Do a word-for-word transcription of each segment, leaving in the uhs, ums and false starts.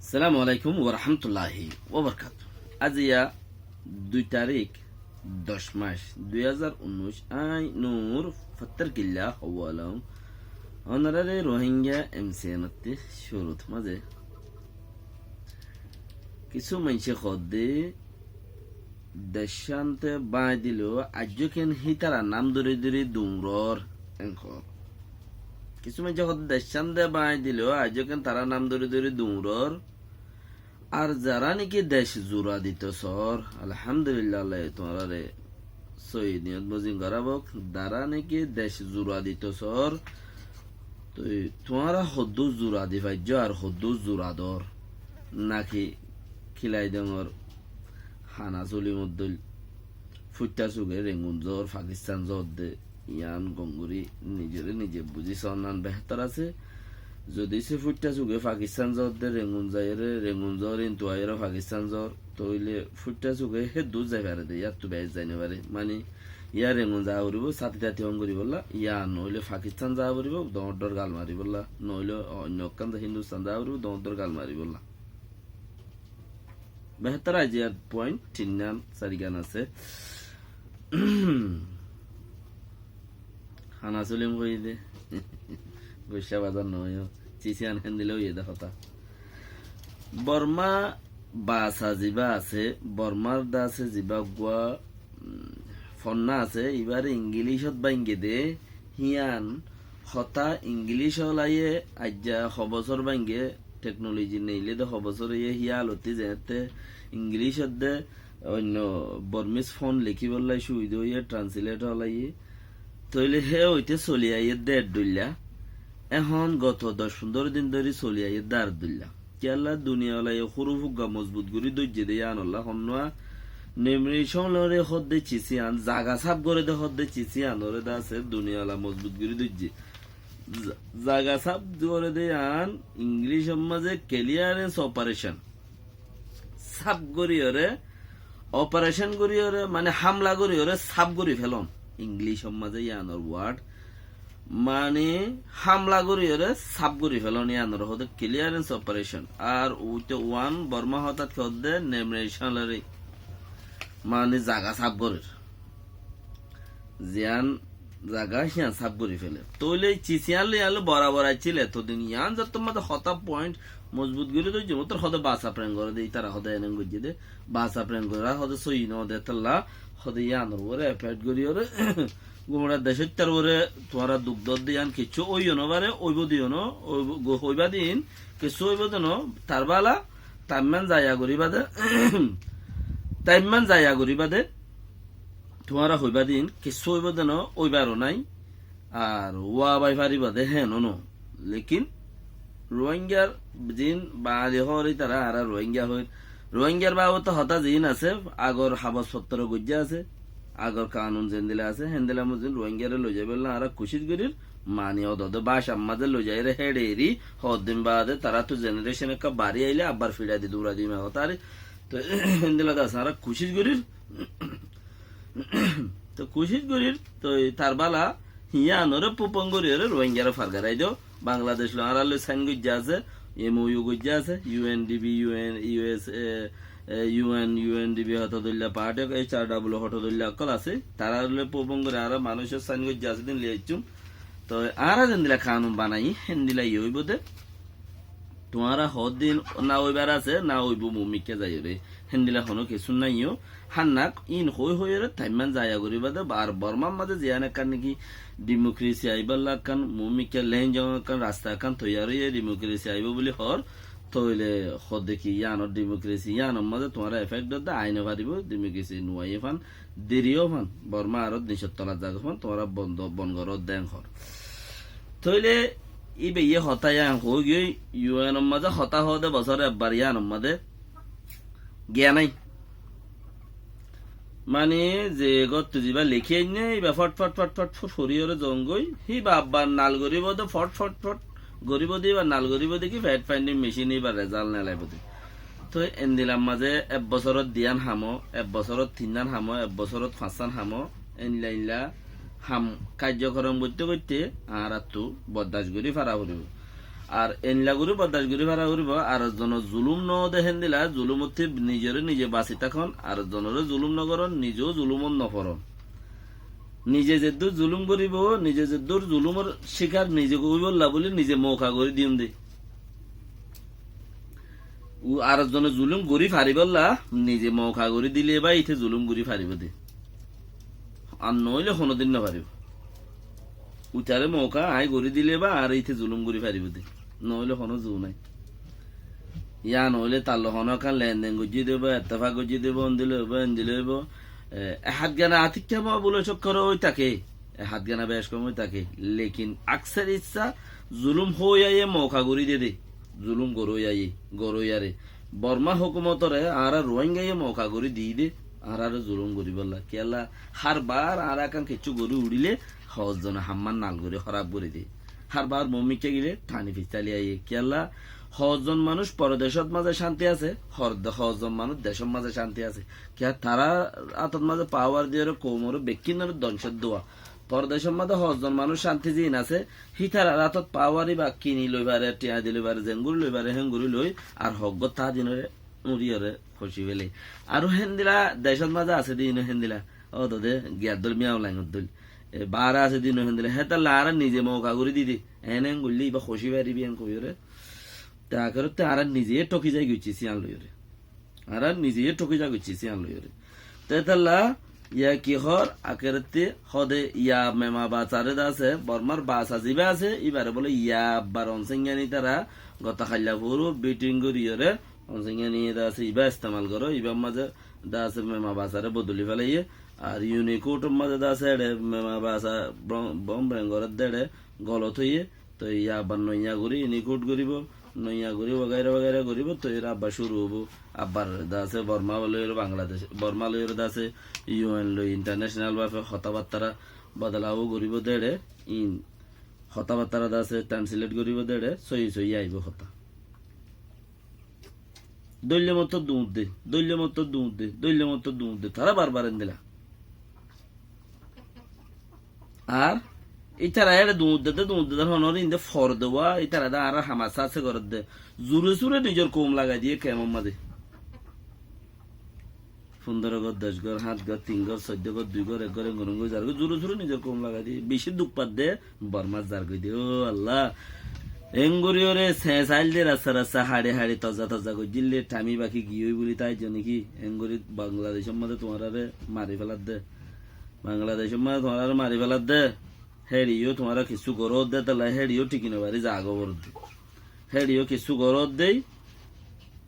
Assalamu alaikum wa rahmatullahi wa barakatuh. Aijja dui tarík, doc mac, dui házar unnúic, añí Nur Fattar Killa hoólam. Ónorare Rohingya M C N ottú cúrut mazé kissú maincé hoódde decán te báñgi dile aijjó ken hítara nam dóri dóri duñror, en hoór. Kissú maincé hoódde decán te báñgi dile aijjó ken tará nam dóri dóri duñror. Ar zará niki dec zura dito soór, alhamdulillah, Allaye tuáñrare sóiyi niyot mozin gorabók, zará niki dec zura dito soór, toi tuáñra hoddúr zura di faijjó ar hoddúr zura dór, naki kilai dóngor hana suli moddóil fúiththá suge Rengun zoór, Fakistán zoódde, yián gom gorí nizoré nize buzí soónnan behétor asé. Zodi se fúiththá suge Fakistán zoódde Rengun zaiyóre, Rengun zoór intu aiyóre Fakistán zoór, tóile fúiththá suge héddur zai faré dé, yáttu beéc zai nofaré. Mani, yá Rengun za foribó, sáti táti hon goríbolla, yá noóile Fakistán za foribó, doóñr doóñr gal maríbolla, noóile oinno ekkán za Hindustan za foribó, doóñr doóñr gal maríbolla. Behétor aijjar point tinnán sairgán asé. Hana sulim hoiyé dé. Goiccá bazar noóiyo. Cisiyan héndilla hoiyé dé hotá. Borma basa zibá asé, Bormar dase zibá uggúa, mm, fonná asé, ibáre Ingilícot báinge dé, híyan hotá Ingilíc olaye aijja ho bosór báinge, teknoloji neilé dé ho bosór óiye, híyan alottí zeéñtte Ingilícot dé oinno Bormís fon lekíbolla cúbida óiye, transilétor olaye. Tóile hé óite soli aiyé dé eddúilla. Ehón goto doc fundóro din dóri soli aiyé dé ar dúilla. Kiyólla duniyalaye húruf uggúa mozbut gorí dóijje dé yíanolla honnúa. Nemre cóñlore hoódde cisiyan, zaga sáf goré dé hoódde cisiyanoré dé asé duniyala mozbut gorí dóijje. Za-, zaga sáf goré dé yían Ingilícor mazé clearance operation. Sáf goríyoré, operation goríyoré, mane hámla goríyoré sáf gorí felón. Ingilícor mazé yíanor word. Mani hámla goríyoré sáf gorí felón, yíanoré hoódde clearance operation. Ar uite uán Borma hotát hoódde nemre cóñlore, mani zaga sáf gorér. Ziyán zaga híyan sáf gorí felé. Tóile cisiyan loi yían loi borabor aiccíl etodin. Yían zettór mazé hotá point mozbut gorí dóijje, mottor hoódde basa pren goré dé, ítara hoódde enen goijjé dé, basa pren gorá hoódde sóiyi noó dé, étella hoódde yíanor uore effect goríyoré, gumora decóittar uore tuáñra duk dódde yían kessú óiyo nofaré, óibo dé yó noó, óibo, go-, hoibá din, kessú óibo dé noó, tar bála, taimman zaya goríba dé, taimman zaya goríba dé, tuáñra hoibá din, kessú óibo dé noó, óibaró nái, ar wá bái faribá dé héno noó. Lekin Ruáingar ziín Bañali hoór ítara, añára Ruáinga hoóir. Ruáingar babote hotá ziín asé, agor habos fottor goijjá asé, agor kanun zendila asé, héndila mozin Ruáingaré loizaibólla añára kucíc gorír, mani odode bácar mazé loizaiyóre héçe eri, hoddin baade taráttu jenerecon ekká bari ailé abbar fiçai di dura di me hotá ari. Toi héndila dé asé añára kucíc gorír. Toi kucíc gorír, toi tar bála híyanoré pupon goríyoré Ruáingaré fargarai do. Bangladec loi añárar loi sain goijjá asé, M O U goijjá asé, U N D P, U N, U S, e, e, U N, U N D P hoto dóilla party, H R W hoto dóilla ókkol asé, tarár loi pupon gorí añára manúic sain goijjá asé din loi aiccúm. Toi añára zendila kanun banaiyí, héndila yó óibo dé. Tuáñra hoddin na óibar asé, na óibo mumikká zaiyóre. Héndila honó kessú nái yó. Hánnak íin hoói hoóiyoré taimman zaya goríba dé, ar Bormar mazé ziyán ekkán niki dimokresi aibálla ekkán mumikká leén zon ekkán rasta ekkán toiyar óiye, dimokresi aibó buli hoór, tóile hoódde ki yíanor dimokresi, yíanor mazé tuáñra efekt dódde aái nofaribó, dimokresi nuaiyé fán, deri yó fán, Borma aró nicor tolat zagói fán, tuáñra bon do-, bon goródde en hoór. Tóile íbayé hotá yían hoói giyói, U N or mazé hotá hoóde bosór ebbar yíanor mazé giya nái. Mani ze góttu zibá lekí ainné, íba fot fot fot fot fot foriyóre zongói, híba abbar nal goríbo de, fot fot fot goríbo de, íba nal goríbo de ki fact finding machine íba result nelaibó de. Toi endilar mazé ek bosorot diyan ham ó, ek bosorot tinnán ham ó, ek bosorot fañssán ham ó, enla enla ham kajjokorom goitté goitté añárattu boddac gorí fara foribó. Ar endilla gorí bordac gorí fara foribó, ar zonor zulum no de héndilla, zulumottú nizoré nize basi tákon, ar zonoré zulum no goron, nize ó zulumot no foron. Nize zeddúr zulum goríbo, nize zeddúr zulumor cíkar nize óibolla buli nize mouka gorí diyum de. U-, ar zone zulum gorí faribólla nize mouka gorí dile ba íte zulum gorí faribó de. Ar noóile honodin no faribó. Uitaré mouka aññí gorí dile ba ar íte zulum gorí faribó de. Noóile hono zu nái. Yá noóile tar loi hono ekkán lenden goijjé debo, ettefak goijjé debo, endilla óibo, endilla óibo. E, e hát gana atikká ma bule cókkore ói táke. E hát gana bec kom ói táke. Lekin aksar issá zulum hoóiyaye mouka gorí de de. Zulum goróiyaye, goróiyaré. Borma hókumotoré añára Ruáingaye mouka gorí di de, añáráre zulum goríbolla. Kiyólla, hár bar añára ekkán kiccú gorí uçíle, hozzone hammán nal gorí hóraf gorí de. Hár bar moómikká gile thani fissáli aiyé. Kiyólla, hozzon manúic porodecót mazé cánti asé, hor-, hozzon manúic decót mazé cánti asé. Kiyá tarár átot mazé pawar diyóre koumoré bekkúnoré dóngcot duwa. Porodecót mazé hozzon manúic cánti ziín asé, hítarar átot pawar íba kini loi fare, tiañ di loi fare, zengorí loi fare, héngorí loi, ar hoggót tá dinoré uñriyóre hocí fele. Aró héndilla decót mazé asé de ino héndilla. Ó dode giyar dóil miyaw laingot dóil. E, baáre asé de ino héndilla. Hétalla añára nize mouka gorí di de. Ene goillé íba hocí faribí en koiyóre. Te akerotte añára nize tóki zai goiccé siyan loiyóre. Añára nize tóki zai goiccé siyan loiyóre. Te hétalla Yá ki hoór, akérottí hoóde yá mema basaré de asé, Bormár basa zibá asé, íbaré bóle yá abbar onséngani tará gota hailla furu biting goríyoré, onséngani de asé, ibá estemal goró, ibár mazé de asé mema basaré bodoli félaiyé, ar Unicode or mazé de asé éçe mema basa bom, bom beng goré de éçe golot óiye, Toi yá abbar noiya gorí Unicode goríbo, noiya gorí wagaira wagaira goríbo, toi ere abbar cúru óibo. Abbar de asé Borma loiyóre Bangladec, Borma loiyóre de asé U N loi international báfe hotábattára bodolabó goríbo de éçe, in hotábattára de asé translate goríbo de éçe, sóiyi sóiyi aibó hotá. Dóille mottor duñr de, dóille mottor duñr de, dóille mottor duñr de, tará barbar endilla. Ar ítara éçe duñr de, duñr de, honóre inde for de wá, ítara de añárar ham asé asé gorér de. Zure zure nizor koum lagai diye kemor mazé. Fundoro gór, doc gór, háñt gór, tin gór, soiddo gór, dui gór, ek gór, engun engun zar gór, zure zure nizor koum lagai diye. Beci duk fadde, Bormát zargói de, ó Allah. Engori óre señsail de rasta rasta haçi haçi toza toza goijjíl de, thami baki giyói buli táijo niki? Engori Bangladecór mazé tuáñráre mari féladde. Bangladecór mazé tuáñráre mari féladde. Héçiyó tuáñra kissú goródde, tolla héçiyó thiki nofari zagói foredde. Héçiyó kissú goródde.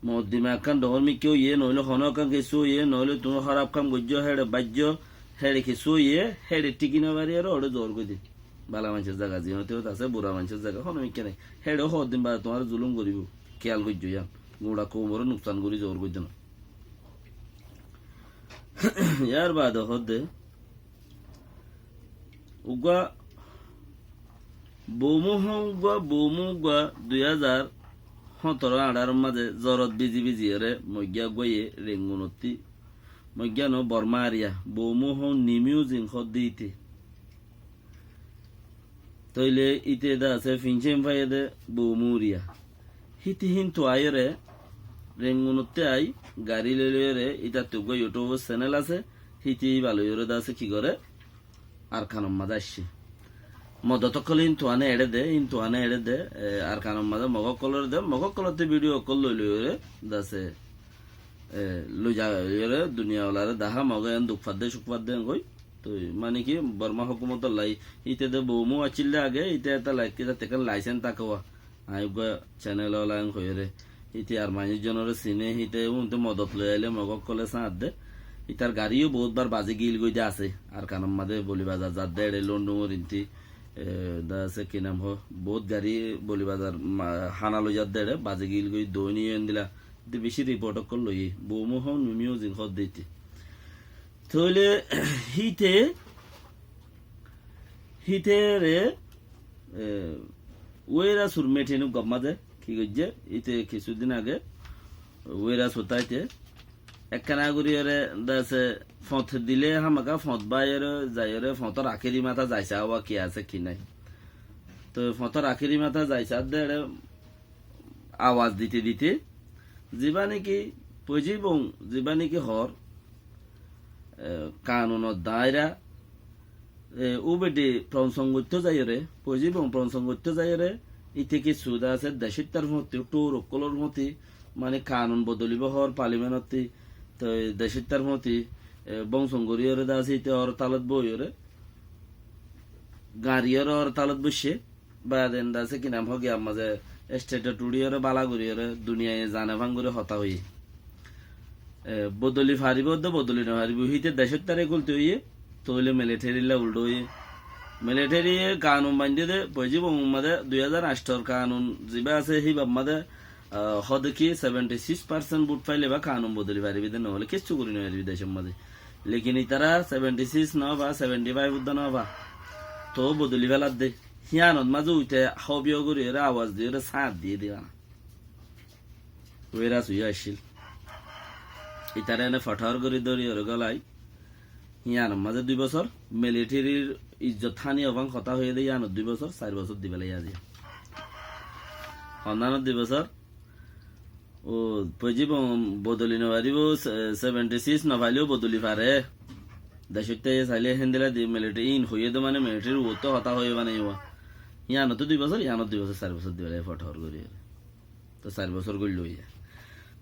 Moddima ekkán dhoóñr mikká óiye, noóile honó ekkán kissú óiye, noóile tuñí hóraf kam goijjó, héçe baijjó, héçe kissú óiye, héçe thíki nofariyóre óçe zoór goijjé. Bála maincór zaga ziyóñte ót asé, bura maincór zaga honó mikká nái. Héçe hoddin baade tuáñre zulúm goríbou. Kiyal goijjó yían. Guñça koumoré nuksan gorí zoór goijjé no. Yar baade hoódde, uggúa Boumú hó uggúa, Boumú uggúa dui házar hóñtoro añçáror mazé zorot bizi bizi óre moiggúa uggúaye Rengunottí, moiggúa no Bormá ariya, Boumú hó Nimyuzin hoódde íte. Tóile íte de asé fincén faiyé de Boumú uriya. Híte híntu aiyóre, Rengunottí ai, garí loi loiyóre, ítattú uggúa YouTube senel asé, híte íba loiyóre de asé ki goré, Arkanor mazé aiccé. Modot ókkol híntu ané eçé de, híntu ané eçé de, e, Arkanor mazé Mog ókkolore de, Mog ókkolottú bídiyo ókkol loi loiyóre, de asé, e, loi za loiyóre, duniyawalare dahá Moge en duk fadde, cúk fadde en goi. Toi mane ki, Bormá hókumotolla híte de Boumú accíl de age, híte eta lai-, hítattú ekkán laisens táke wá. Aññí uggúa cenel ola en hoiyóre. Híte ar maincór zonore sine, híte uñte modot loi aile Mog ókkole sáñt de. Hítar garí yó bout bar bazí gil goi de asé. Arkanor mazé Boli Bazar zadde éçe London or inti, e, de asé ki nam hoó, bout garí Boli Bazar ma-, hána loi zadde éçe bazí gil goi doini yó endilla. De beci riport ókkol loiyé. Boumú hó Nimyuzin hoódde íte. Tóile híte, híte re, e, Wéirasur meeting uggúa mazé ki goijjé, íte kissúdin age Wéirasur táite ekkana goríyore de asé foñt dile hámaka foñt báiyore zaiyore foñtor akéri mata zai saá ki asé ki nái. Toi foñtór akéri matá zai saádde eçé awaz dite dite, zibá néki Foijibong, zibá néki hoór, e, kanunor daáira, e, ubedi pronsong goittó zaiyóre, Foijibong pronsong goittó zaiyóre, íte kessú de asé decóttar fúañti, thóur ókkolór fúañti, mani kanun bodolibóu hoór palímenottí, toi decóttar fúañti, e, bóngsong goríyoré de asé íte hortalót boiyóre, gañriyóre hortalót boiccé. Baade enda asé ki nam hoó giyé, ammá ze esthetot uçíyoré bála goríyoré duniyaye zane fán gorí hotá hoiyé. E, bodoli faribóu de bodoli nofaribóu, híte decóttar ekúlti hoiyé, tóile militherilla uldha hoiyé. Militheriye kanun baindé de, Foijibong mazé dui házar añcthor kanun zibá asé, híba mazé, a, hoó de ki seventy six percent bút faile ba kanun bodoli faribí de, noóile kessú gorí nofaribí decór mazé. Lekin itará seventy six nofa, seventy five uddá nofa. Toóu bodoli féladde. Híanot mazé uite hóbiyo goríyoré awaz diyoré sáñt diyé de bana. Ueras uiyó accíl. Itará ene fothór gorí dóriyoré gólai. Híanot mazé dui bosór. Militherir izzot háni ofán hotá hoiyé de híanot dui bosór, sair bosór dibá laiya ziyé. Honnánot dui bosór. Ó, Foijibong bodoli nofaribóu, se-, seventy six nofaileu bodoli fare. Decótte saile héndilla di militheri in hoiyé de mane militheri uottú hotá hoiyé mane iwa. Híanottú dui bosór, híanot dui bosór, sair bosór dibá laiya fothór gorí. Toi sair bosór goilló iye.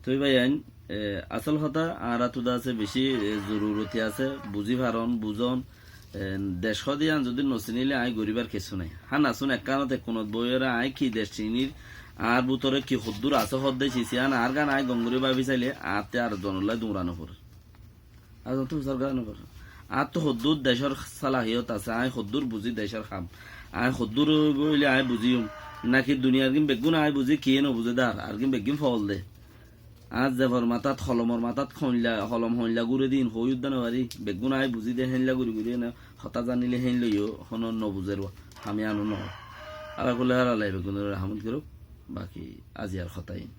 Toi báiyain, e, asól hotá añárattu de asé bicí, e, zoruroti asé, buzí faron, buzón, e, dec hoó de yían zodi nosinile aññí goríbar kessú nái. Hán asún ekkánot ekkunot boiyóre aññí ki dec sinir, añár bútore ki hoddúr asé hoó de sis yían, añár gán aññí gom gorí báfi saile, añáttu ar zonollá duñra noforér. Ar zonottú fusár gorá noforér. Añáttu hoddúr decór salahiyót asé, aññí hoddúr buzí decór ham. Aññí hoddúr óile aññí buzíyum. Náki duniyar gín beggún aññí buzí, kiyé nobuzé de ar, ar gín beggín fool de. Añár zefór matát, holomor matát hoilla, holom hoilla gúre de ín hoói uddá nofarí, beggún aññí buzí de héinlla gorí gorí ene hotá zanilé héinlla yó honó nobuzér wa, ham yíano noó. Ala kulli hál Allaye beggúnoré rahmot goróuk, baki aziyar hotá iín.